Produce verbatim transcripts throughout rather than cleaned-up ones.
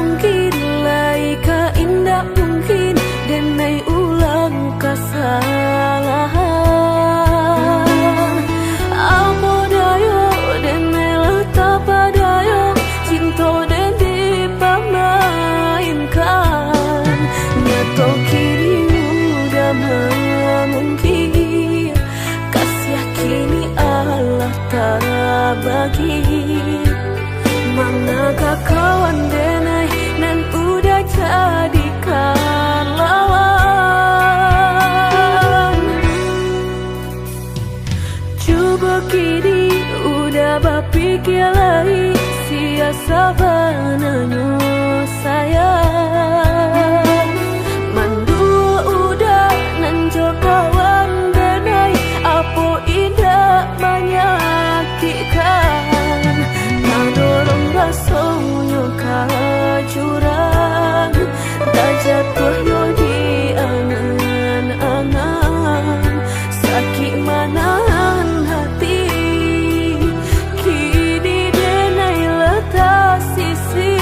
Mungkin lai ka indak mungkin, denai ulang kasalahan. Apo dayo, denai lah tapadayo, cinto den dipamainkan. Nyato kini udah mamungkir, kasiah kini alah tabagi. Manakah kawan denai nan udah jadikan lawan? Cubo kini udah bapikia lai, sia sabananyo sayang. Manduo udah nan jo kawan denai, apo indak manyakikkan. Tadorong rasonyo ka jurang, tajatuah yo di angan-angan. Sakik manahan hati, kini denai lah tasisih.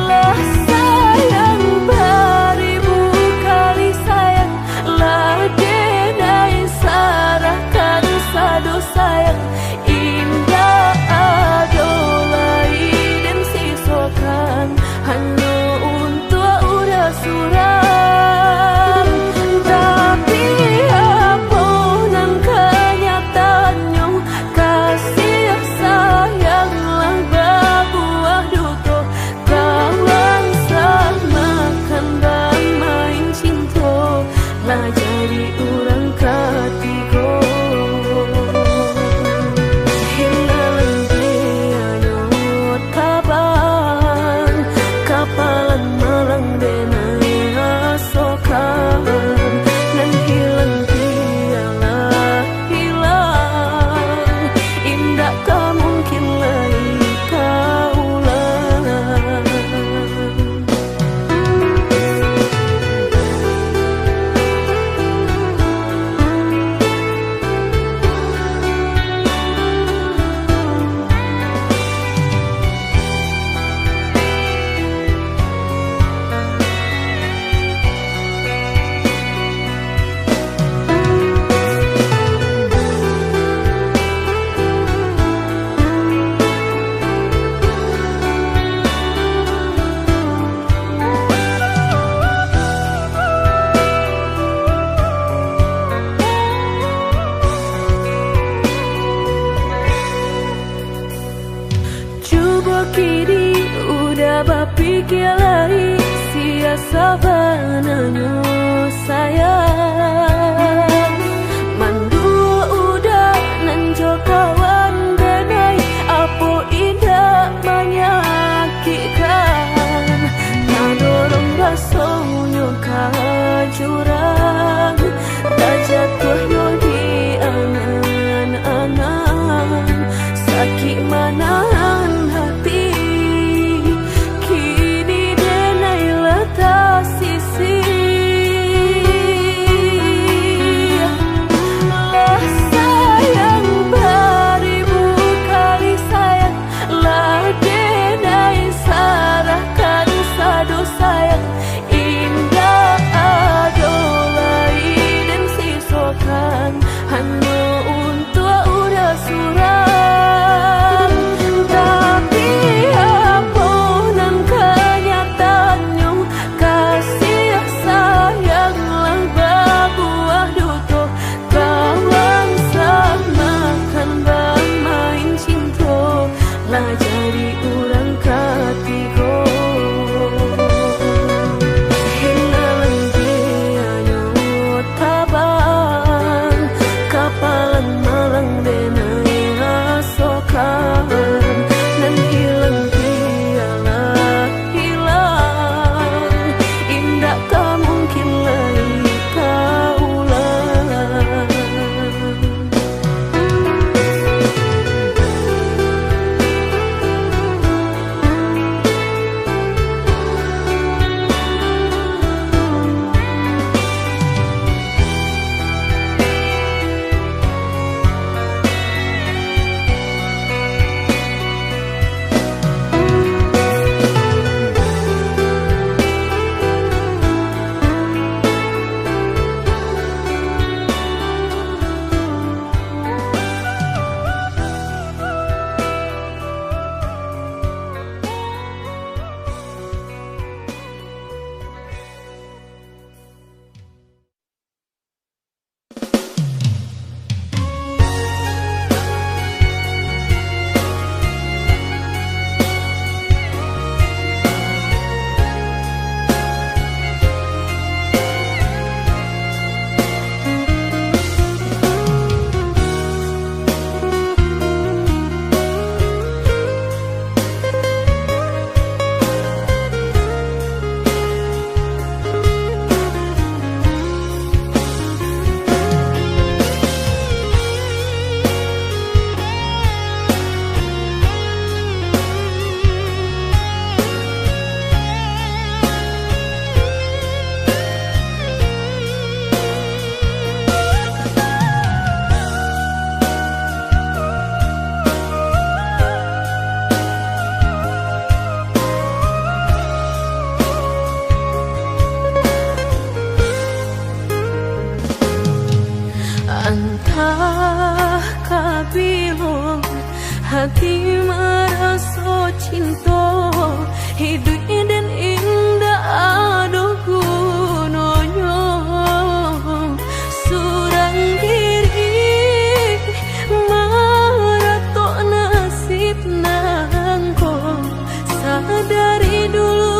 Lah sayang baribu kali sayang, lah denai sarahkan sado sayang. Indak ado lai den sisokan, hanyo untuak urang surang. Tapi apo nan kanyataannyo, kasiah sayang lah babuah duto. Kawan samakan bamain cinto, lah jadi urang katigo. Hilang pianyo tabang, kapalan malang denai asokan. Nan hilang pialah hilang, indak ka mungkin lai taulang. Cubo kini udah bapikia lai, sia sabananyo sayang. Manduo udah nan jo kawan denai, apo indak manyakikkan. Tadorong rasonyo ka jurang, tajatuah yo di angan-angan. Sakik manahan hati, kini denai lah tasisih. Lah sayang baribu kali sayang, lah denai sarahkan sado sayang. Indak ado lai den sisokan, hanyo untuak urang surang. Maraso cinto, hiduik den indak ado gunonyo. Surang diri maratok nasib nangko, sadari dulu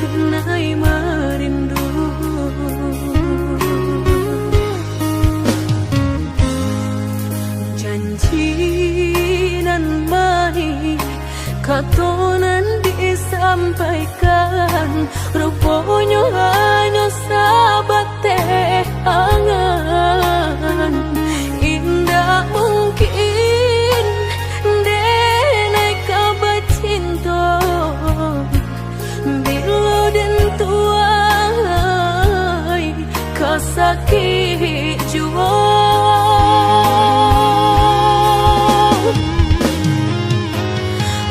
denai marindu. Janji nan manih, kato nan disampaikan, ruponyo hanyo sabateh angan. Indak mungkin denai ka bacinto, bilo den tuai ka sakik juo.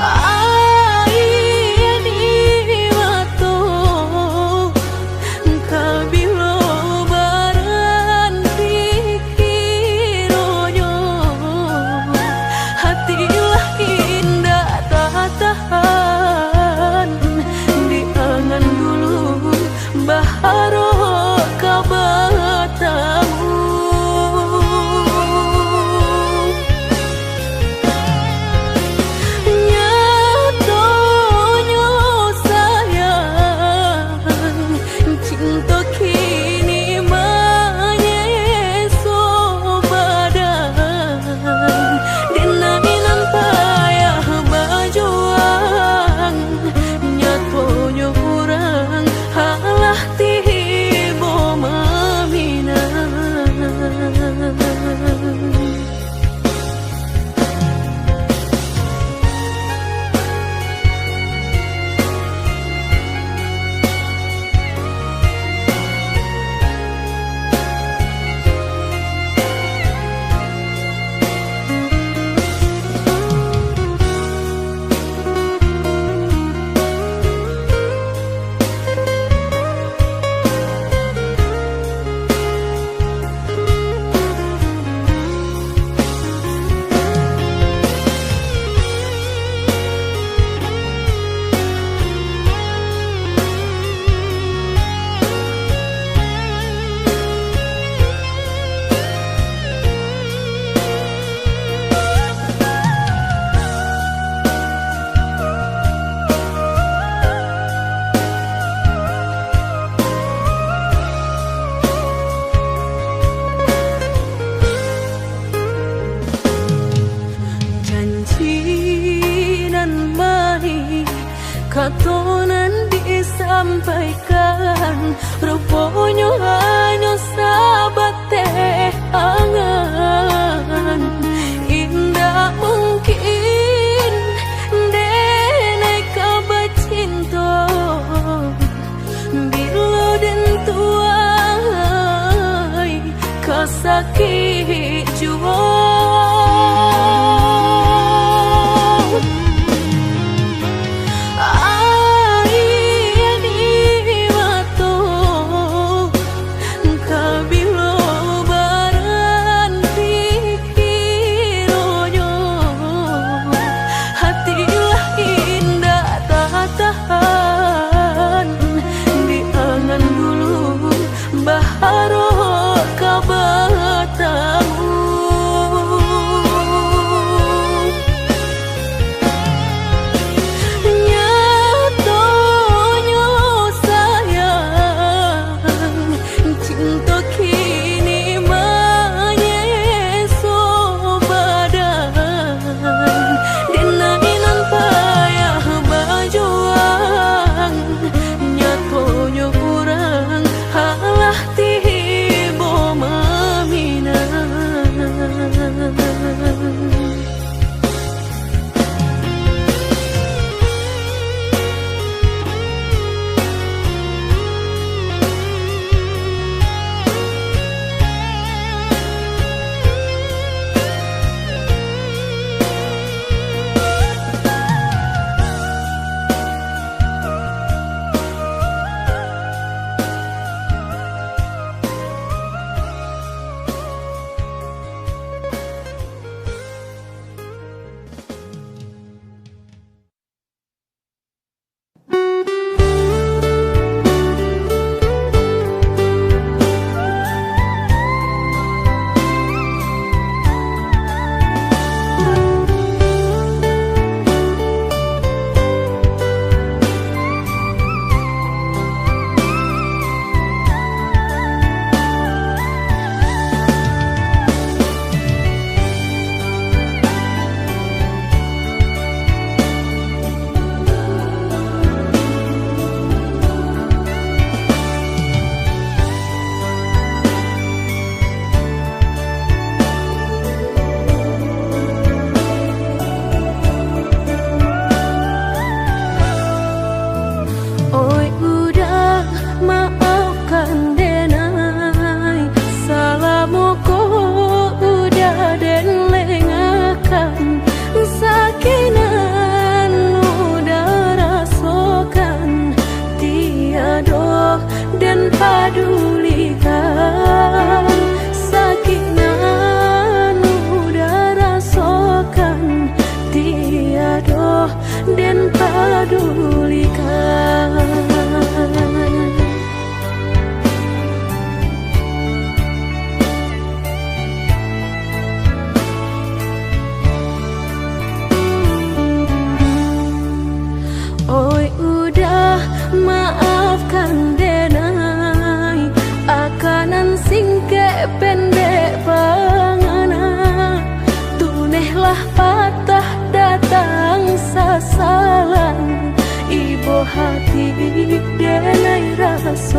Aia di mato, kabilo baranti kironyo, hati lah indak tatahan di angan dulu, baharok ka batamu. Nyatonyo sayang, cinto kini manyeso badan. Denai nan payah bajuang, nyatonyo urang alah tibo maminang. Janji nan manih, kato nan disampaikan, ruponyo hanyo sabateh angan. Indak mungkin denai ka bacinto, bilo den tuai ka sakik juo. Aia di mato, kabilo baranti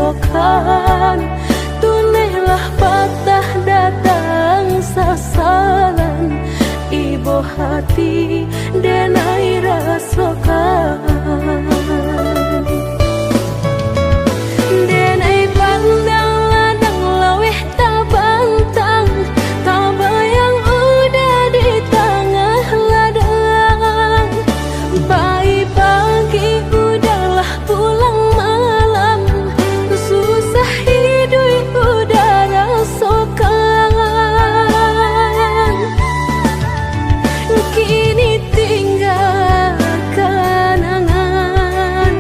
Kan, tunehlah patah datang sasalan, ibo hati denai rasokan. Denai pandang ladang laweh tabantang, tabayang uda di tangah ladang. Pai pagi uda lah pulang malam, susah iduik uda rasokan. Kini tingga kanangan,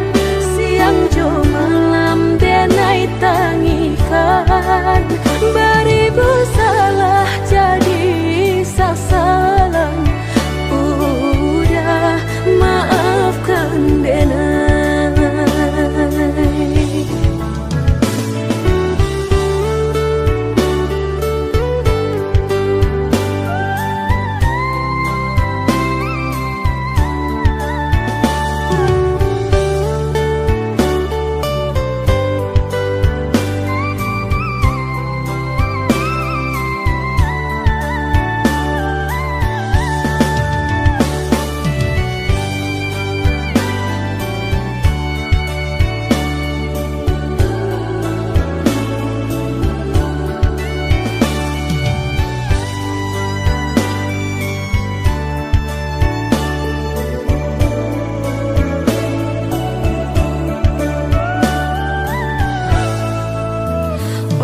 siang jo malam denai tangihkan. Baribu salah jadi sasalan, uda maafkan denai.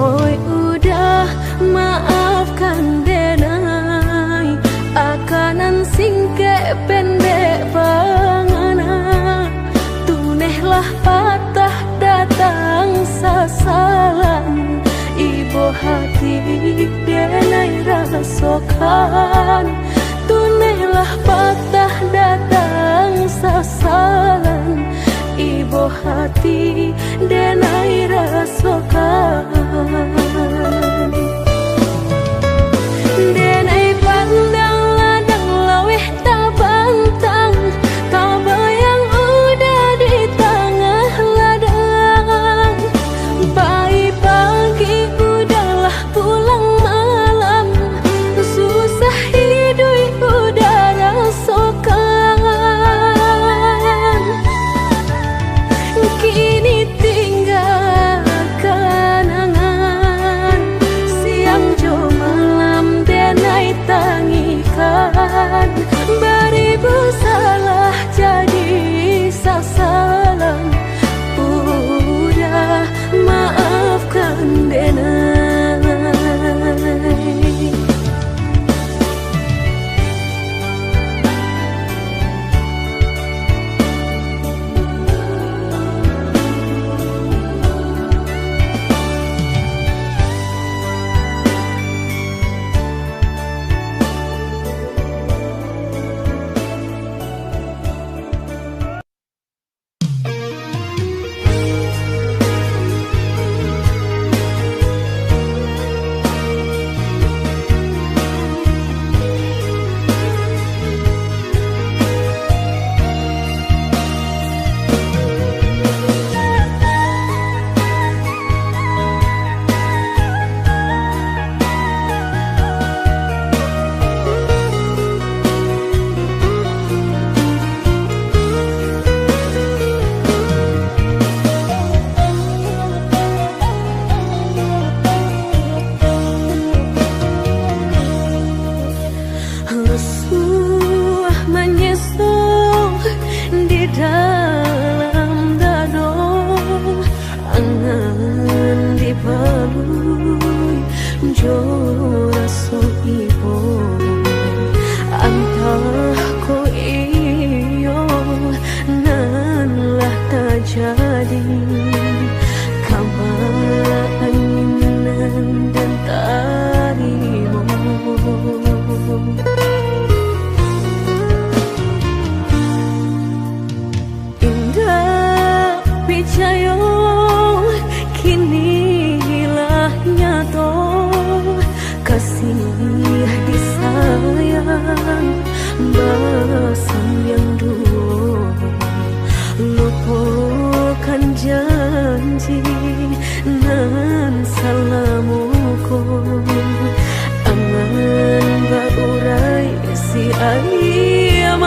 Oi uda, maafkan denai, akanan singkek pendek pangana. Tunehlah patah datang sasalan, ibo hati denai rasokan. Tunehlah patah datang sasalan, ibo hati denai rasokan. Denai pandang ladang laweh tabantang, tabayang uda di tangah ladang. Pai pagi uda lah pulang malam, susah iduik uda rasokan. Kini tingga kanangan, siang jo malam denai tangihkan. Baribu salah jadi sasalan, uda maafkan denai. Rusuah manyesok di dalam dado, angan dipalui jo raso ibo. Antah ko iyo nan lah tajadi, kaba angin nan den tarimo. Indak picayo, kini lah nyato,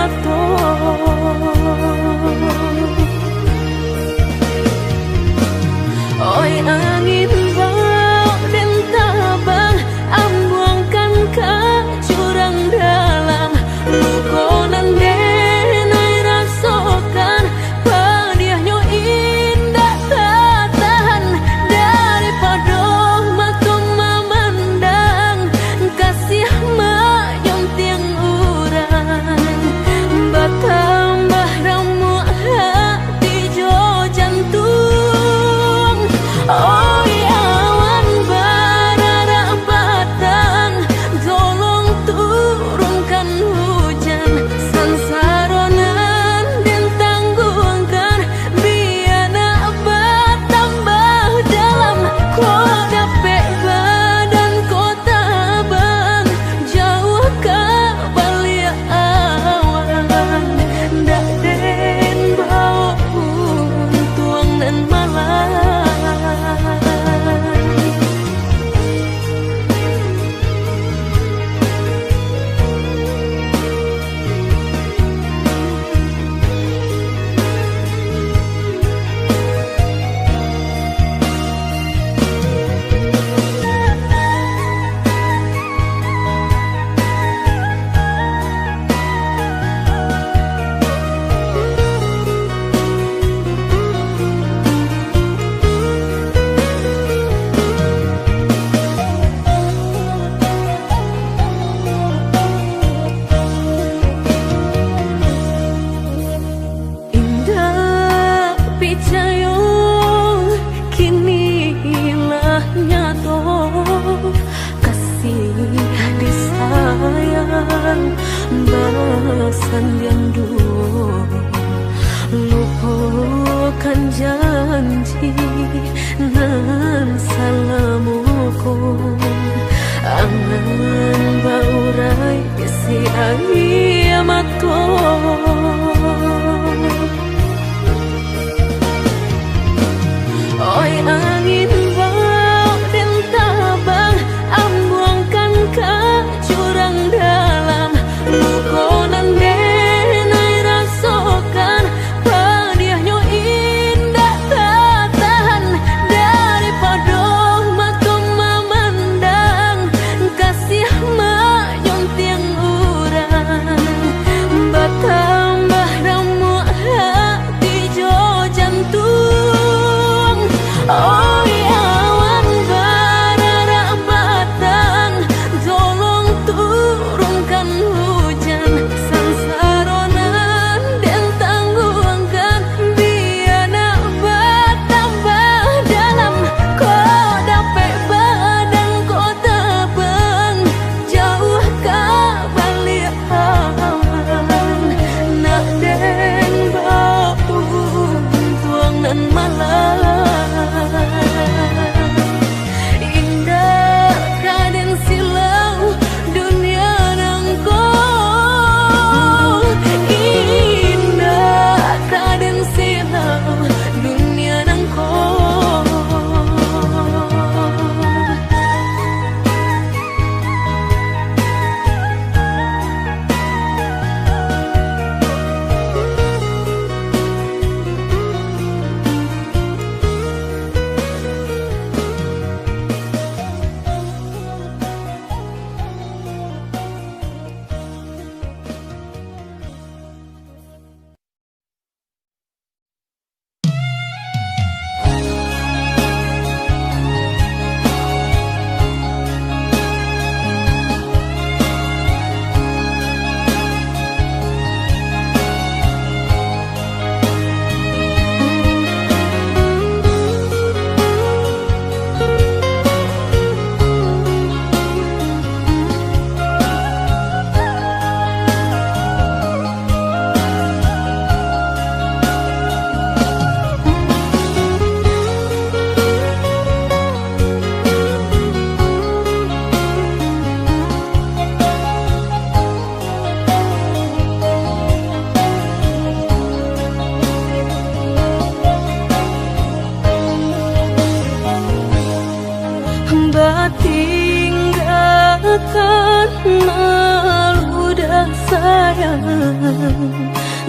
Oi angin, bau den tabang, ambuangkan ka jurang dalam. Luko nan den ai rasokan, padiahnyo indak tatahan. Daripado mato mamandang, kasiah manyuntiang urang. Bat-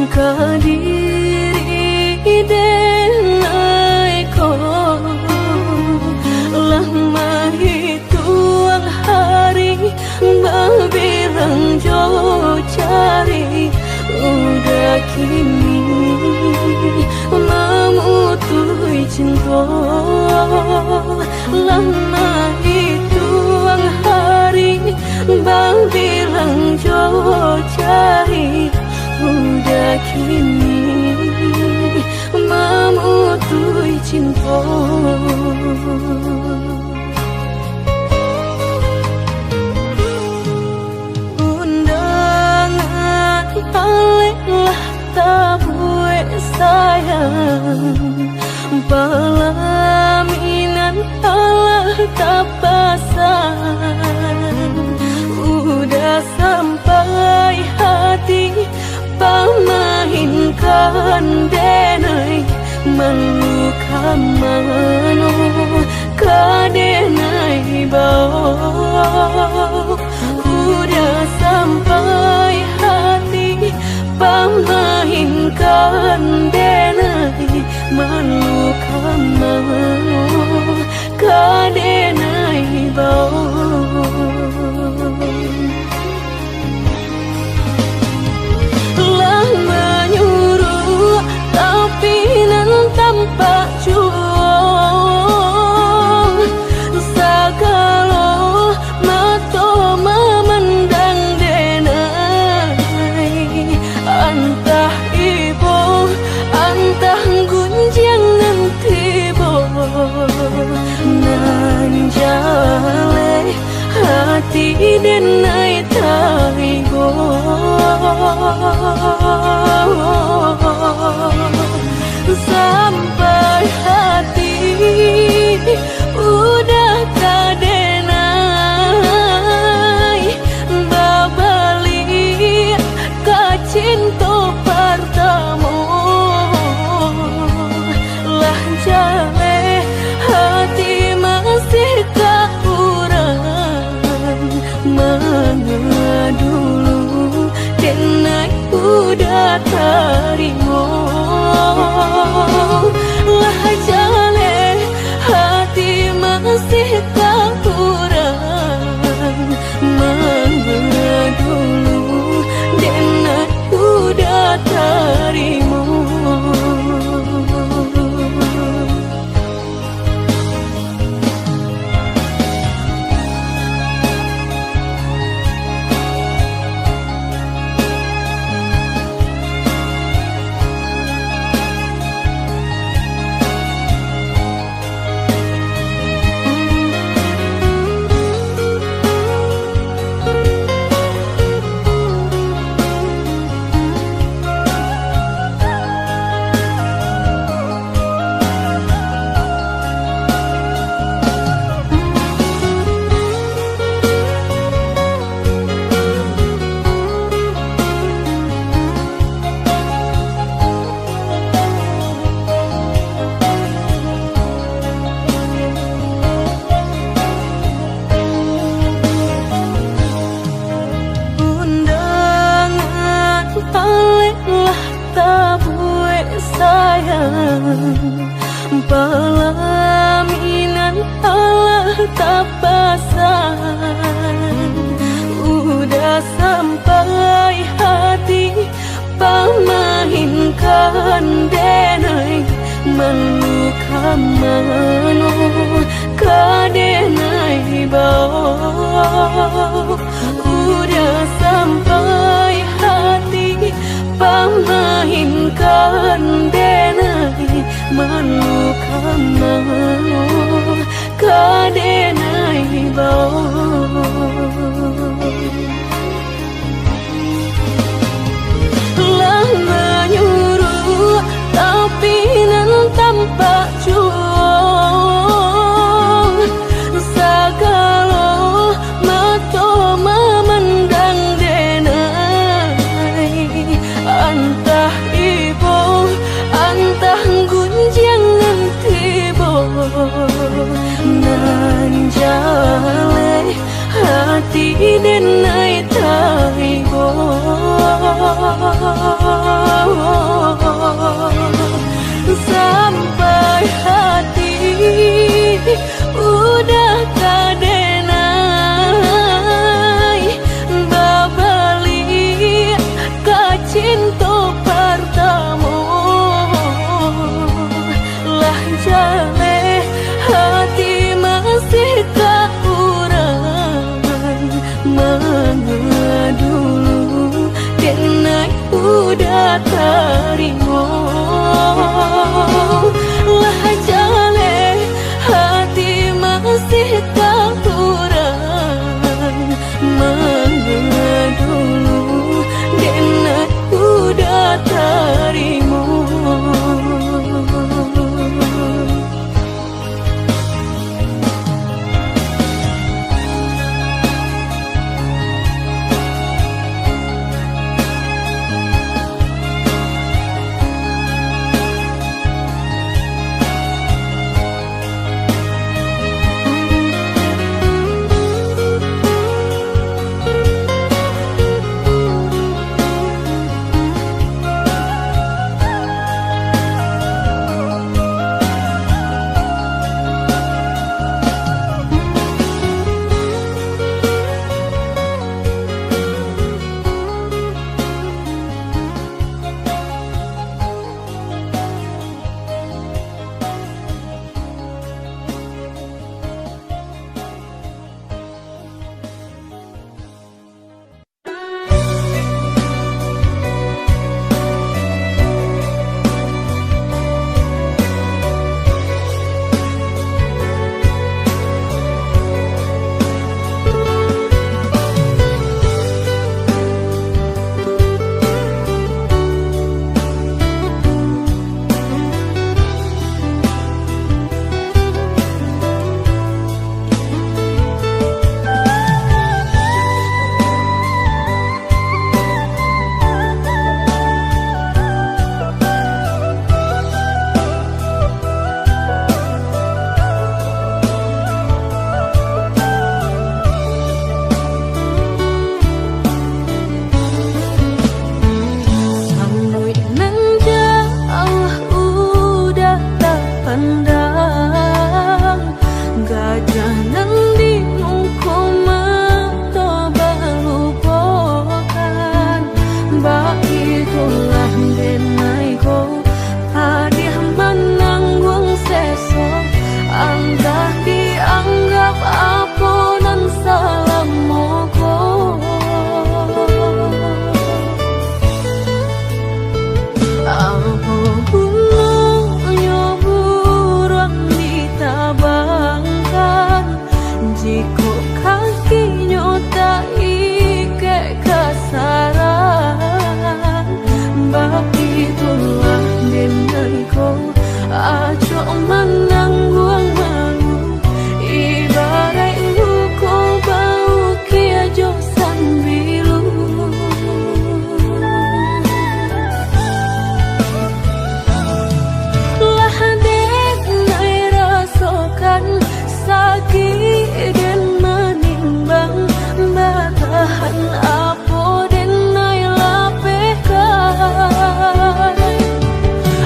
Ka diri denai ko lah mahituang hari, babilang jo jari, udah kini mamutuih cinta. Lah mahituang hari, babilang jo jari, udah kini mamutuih cinta. Undangan alek lah tabuek sayang, palaminan alah tapasan. Udah sampai hati pamainkan denai, malu ka mano ka denai bao. Udah sampai hati pamainkan denai, malu ka mano ka denai bao. Lah manyuruak, tapi nan tampak juo, sagalo mato mamandang denai. Antah ibo, antah gunjiang nan tibo, nan jaleh hati denai taibo. Sampai hati udah ka denai babaliak ka cinto partamo. Lah jaleh hati masih ka urang, manga dulu denai udah tarimo. Lah jaleh hati masih ka urang, manga dulu denai udah tarimo. Undangan alek lah tabuek sayang, palaminan alah tapasan. Udah sampai hati pamainkan denai, malu ka mano ka denai bao. Udah sampai hati pamainkan denai, malu ka mano ka denai bao. Lah manyuruak, tapi nan tampak juo, sagalo mato mamandang denai. Antah ibo, antah gunjiang nan tibo, nan jaleh hati denai taibo. tarimo. Lah jaleh hati masih takurang, manga dulu den uda tarimo. Samuik nan jauah udah tapandang, gajah nan di muko mato balupokan. Baitulah denai ko, padiah manangguang seso, antah dianggap apo nan salamo ko. Apo gunonyo buruang ditabangkan, jikok kakinyo taikek ka sarang? Baitulah denai ko, acok manangguang malu, ibaraik luko baukia jo sambilu. Lah denai rasokan sakik den manimbang, batahan apo denai lapehkan.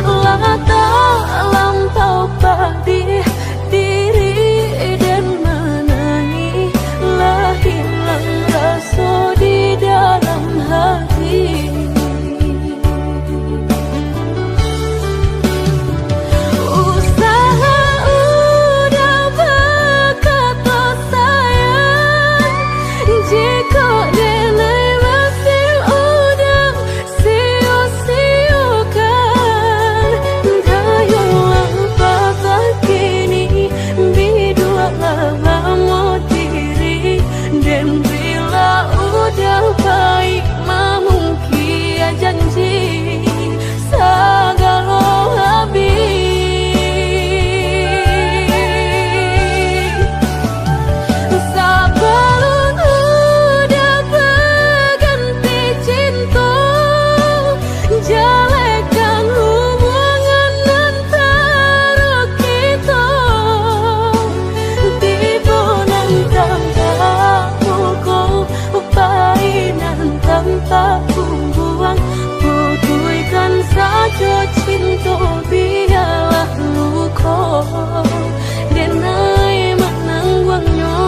Lah talampau padiah diri den manangih, lah ilang raso di dalam hati. Usaha udah bakato sayang, jikok denai masih udah sio-siokan. Dayolah patah kini, bidualah bamo diri, den bila udah baik mamungkia janji sagalo habih. Sabalun udah baganti cinto, jalehkan hubungan antaro kito. Tibo nan tanpa muko, pai nan tanpa pungguang, putuihkan sajo cinto, bialah luko denai manangguangnyo.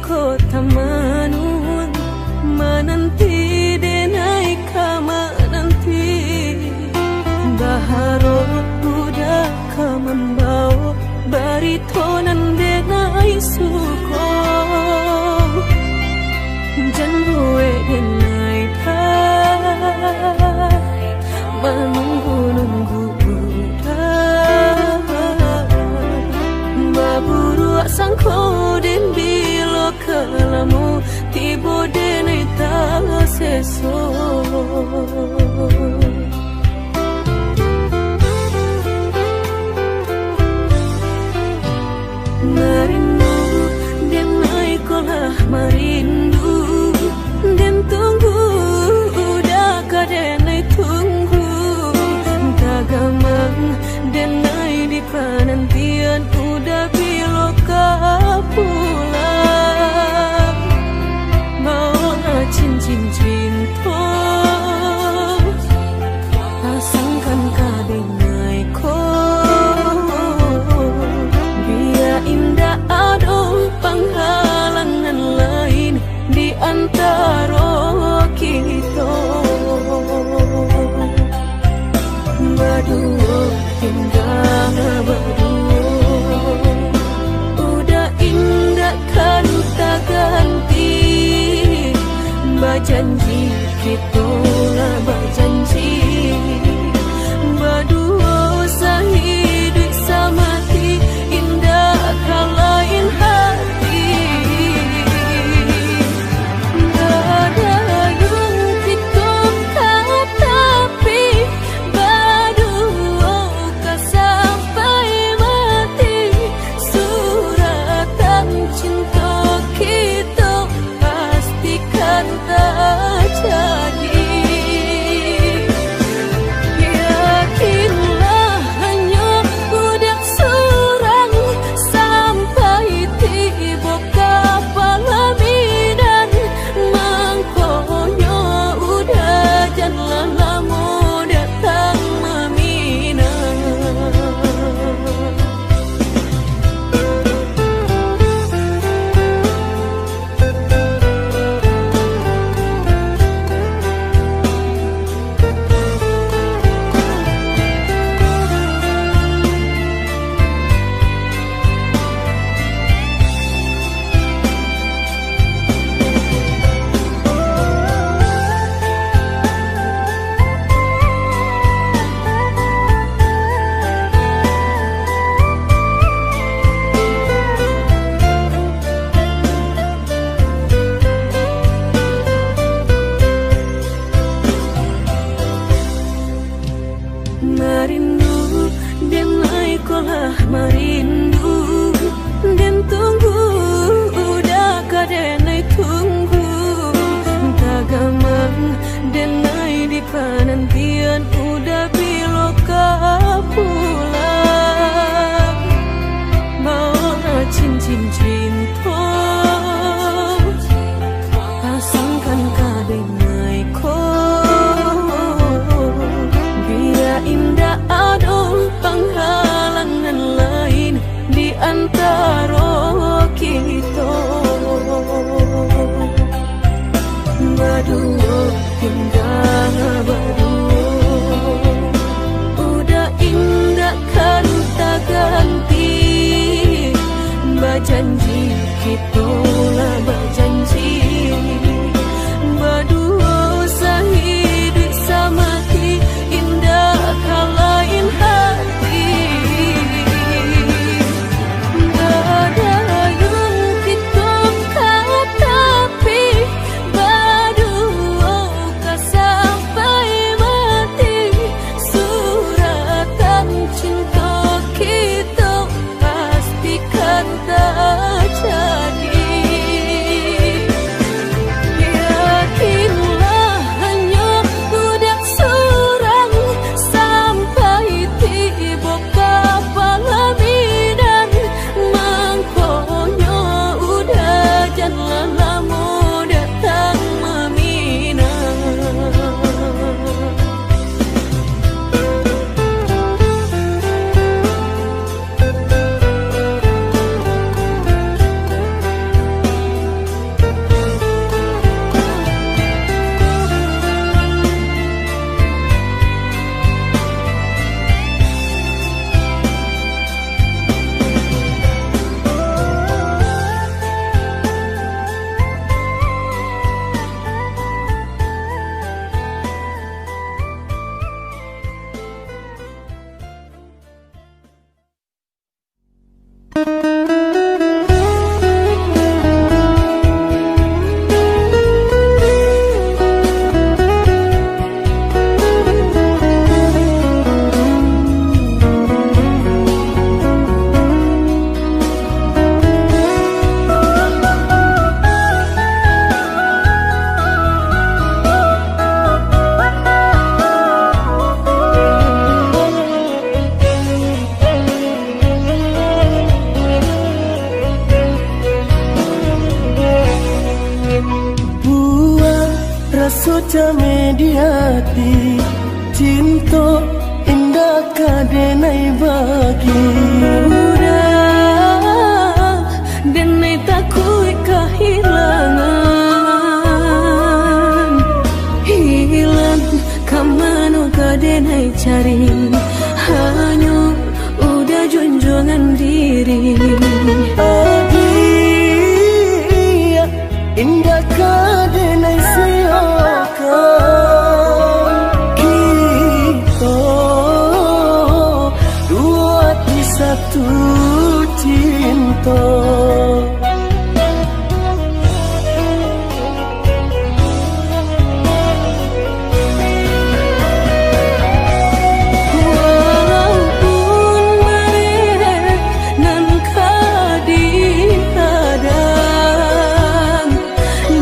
Kota Manuang, mananti denai ka mananti, baharap uda ka mambawo barito nan denai suko. Jan buek denai tak manunggu-nunggu uda, baburuak sangko den bilo ka lamo tibo denai taseso. Marindu, denai ko lah marindu, den tunggu uda ka denai tunggu, tagamang denai di panantian uda bilo ka pulang. Bawolah cincin cinto, pasangkan ka denai ko, bia indak ado panghalangan lain di antaro kito. Baduo tingga baduo, uda indak kan taganti. Bajanji kito lah bajanji, baduo sahiduik samati, indak ka lain hati. Badayuang kito ka tapi, baduo ka sampai mati. Suratan cinto kito pastikan tajadi. Yakinlah, hanyo uda surang sampai tibo ka palaminan, mangkonyo uda jan lah lamo datang maminang. Marindu, denai ko lah marindu, den tunggu, uda ka denai tunggu, tagamang denai di panantian uda bilo ka pulang. Bawolah cincin cinto, pasangkan ka denai ko, bia indak ado panghalangan lain di antaro kito. Baduo tingga baduo, uda indak kan taganti. Bajanji kito lah bajanji, baduo sahiduik samati, indak ka lain hati. Badayuang kito ka tapi, baduo ka sampai mati. Suratan cinto kito pastikan tajadi. Cameh di ati, cinto indak ka denai bagi. Urang denai takuik kahilangan. Hilang ka mano ka denai cari, hanyo udah junjuangan diri. Agiah indak ka denai siokan. Kito duo ati satu cinto. Walaupun bareh nan ka dihadang,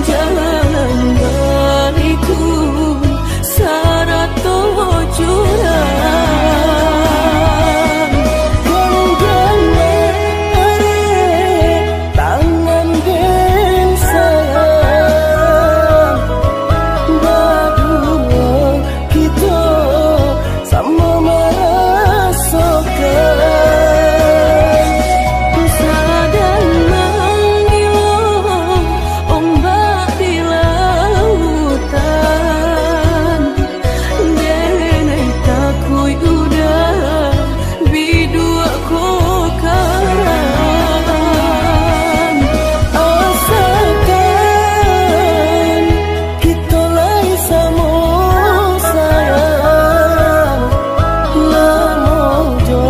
jalan baliku sarato jurang. Gandang tangan den sayang, baduo kito samo marasokan. Sadang mangilo ombak di lautan, denai takuik udah biduak ko karam. Asakan kito lai samo sayang, lamo jo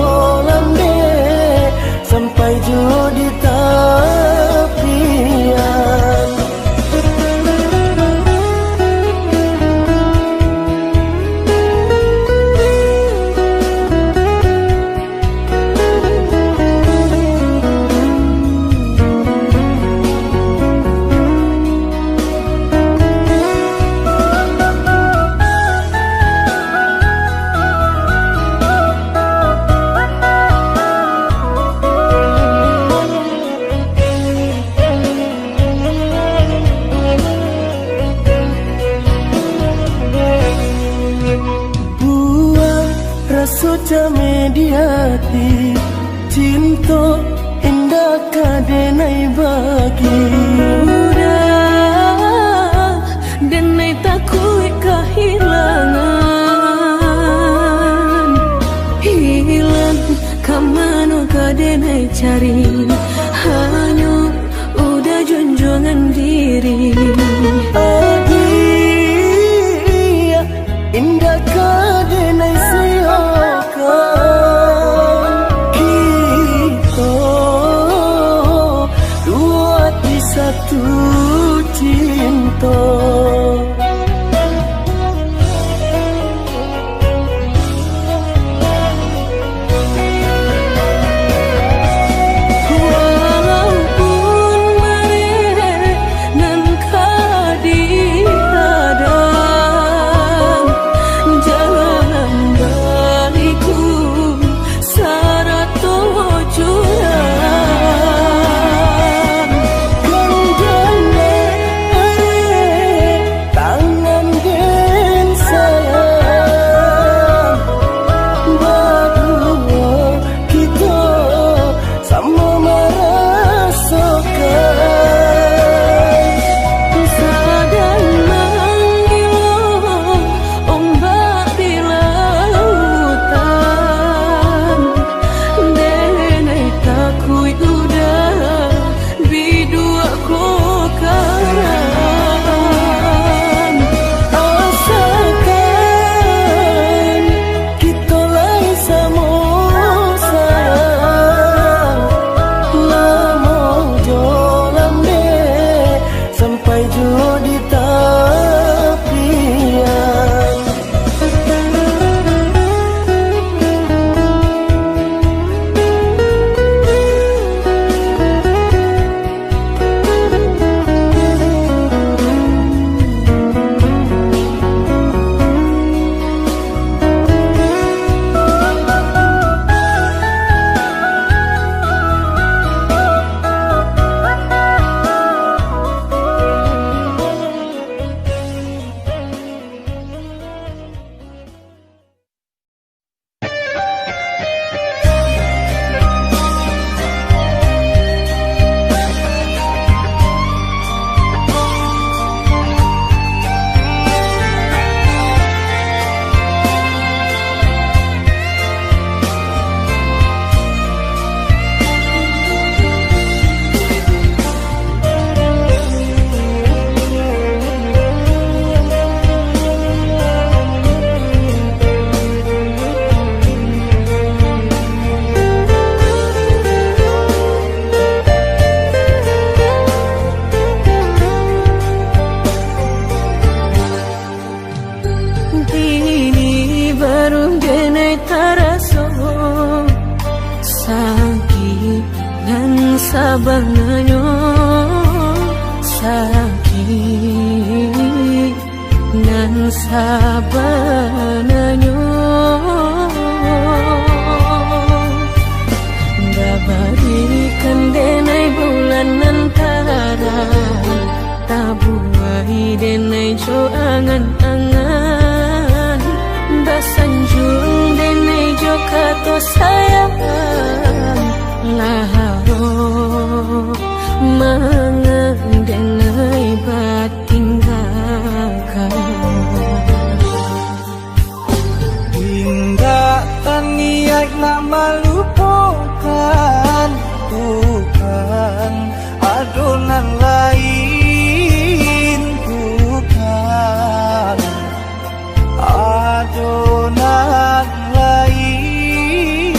landeh sampai jo di tapian. Buang raso cameh di ati, cinto indak ka denai bagi. Udah, denai takuik kahilangan. Hilang ka mano ka denai cari, hanyo udah junjuangan diri. Agiah indak ka denai siokan. Kito duo ati satu cinto. Walaupun bareh nan ka dihadang, jalan baliku sarato jurang. Gandang Sakik nan sabananyo, sakik nan sabananyo. Babarikan denai bulan nan tarang, tabuai denai jo angan-angan, basanjuang denai jo kato sayang, lah harok mangan denai batinggakan. Indak taniaik nak malupokan, bukan ado nan lain, bukan ado nan lain.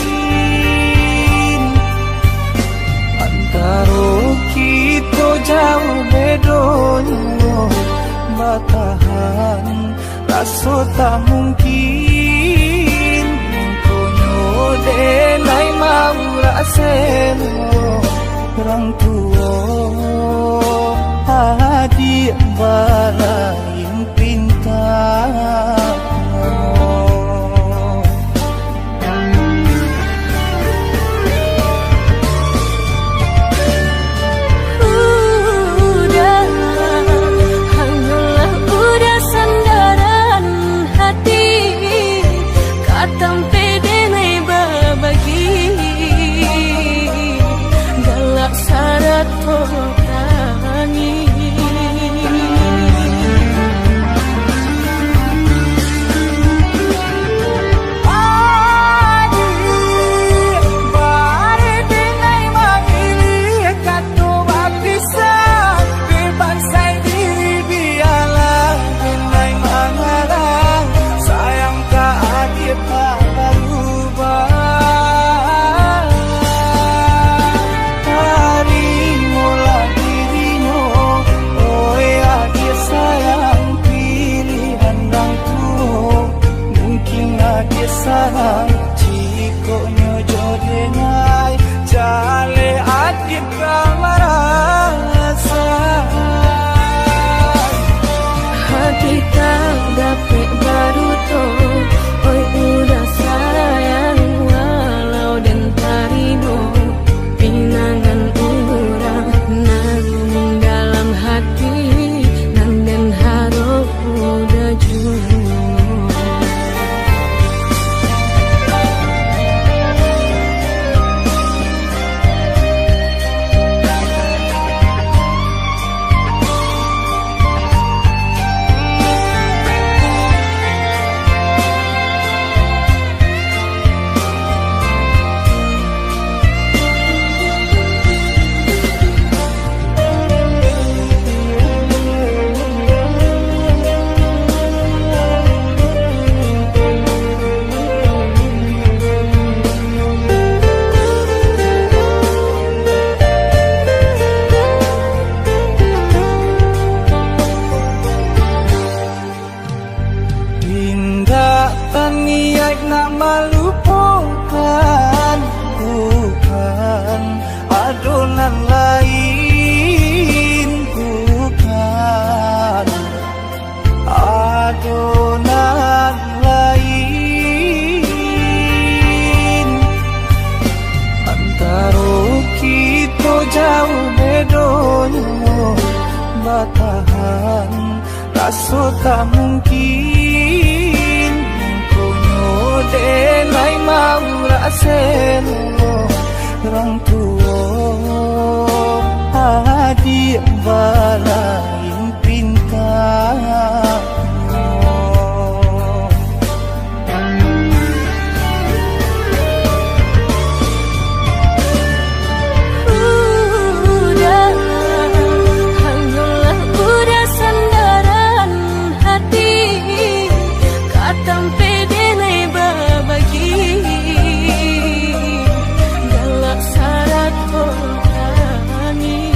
Antaro kito jauah bedonyo, batahan raso tak mungkin. Mangkonyo denai maurak selo, urang tuo adiak balain pinta. Udah, hanyolah udah sandaran hati, ka tampek denai babagi, galak sarato tangih. Adiak, bari denai mangilih kato bapisah, dek bansai diri bialah denai mangalah, sayang ka adiak tak barubah. Tarimolah dirinyo, oi adiak sayang, pilihan urang tuo. Mungkin adiak salah, jikok nyo jo denai, jaleh adiak ka marasa. Hati tak dapek baduto, oi udah sayang, walau den tarimo pinangan urang nan dalam hati, nan den harok udah juo. Indak taniaik nak malupokan, bukan ado nan lain, bukan ado nan lain. Antaro kito jauah bedonyo, batahan raso tak mungkin, mangkonyo den lai maurak selo, urang tuo adiak balain pintanyo. Udah, hanyolah udah sandaran hati, ka tampek den lai babagi, galak sarato tangih.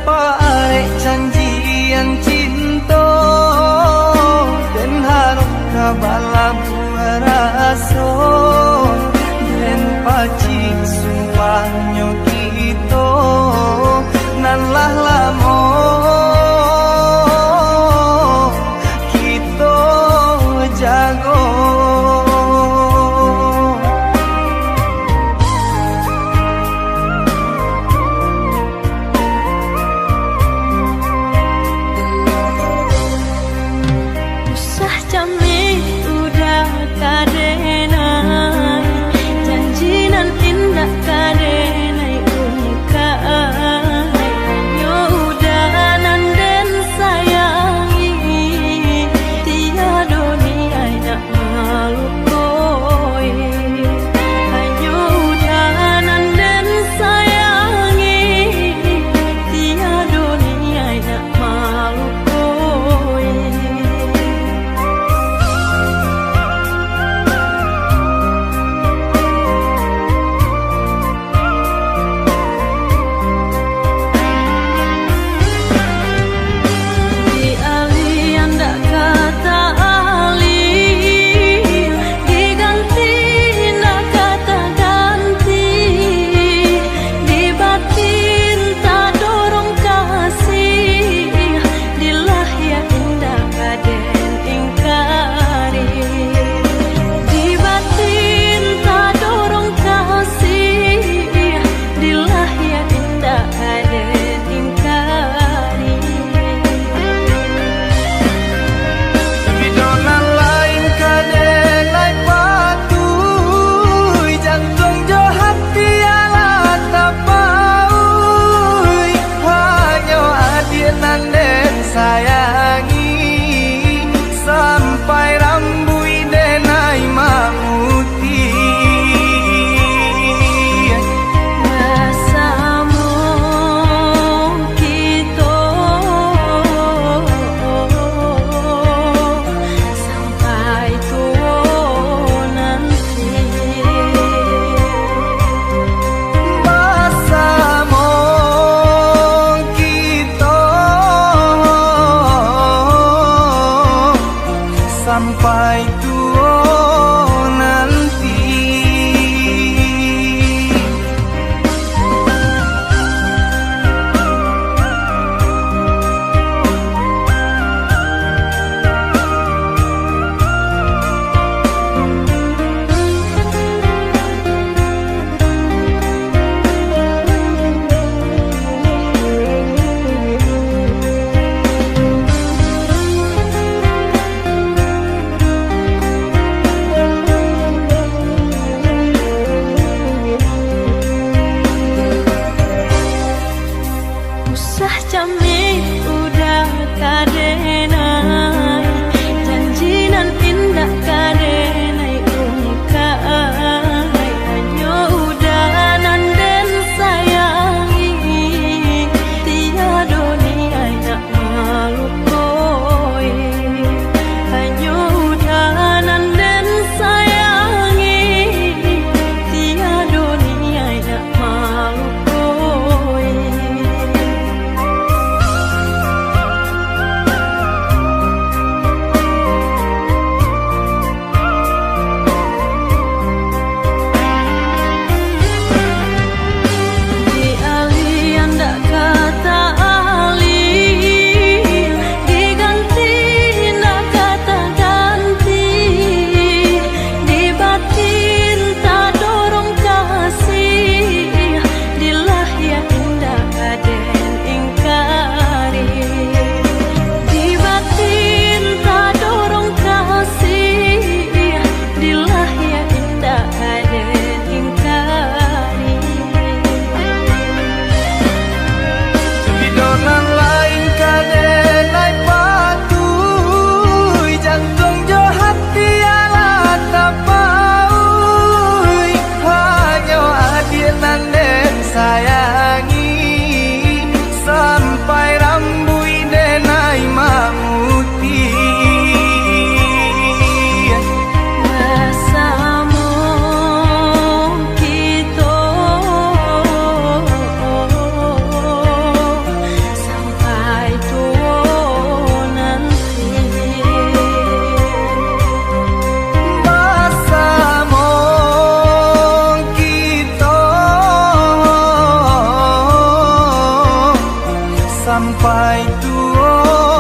Parek janjian cinto, den harap ka balabuah raso, den pacik sumpahnyo kito, nan lah lamo kito jago. Usah cameh udah ka denai, janji nan indak ka denai ungkai. Hanyo udah nan den sayangi, tiado niaik nak malukoi. Hanyo udah nan den sayangi, tiado niaik nak malukoi. Dialih indak ka taalih, diganti indak ka taganti, di batin tadorong kasih, di lahia indak ka den ingkari. Di batin tadorong kasih, di lahia indak ka den ingkari. Pado nan lain ka den lai patuih, jantuang jo hati alah tapauih. Hanyo adiak nan den sayangi, sampai rambuik den ai mamutiah. Basamo kito sampai tuo nanti. Basamo kito sampai tuo nanti. Usah cameh udah ka denai, janji nan indak ka denai ungkai. Hanyo udah nan den sayangi, tiado niaik nak malukoi. Hanyo udah nan den sayangi, tiado niaik nak malukoi. Sampai tuo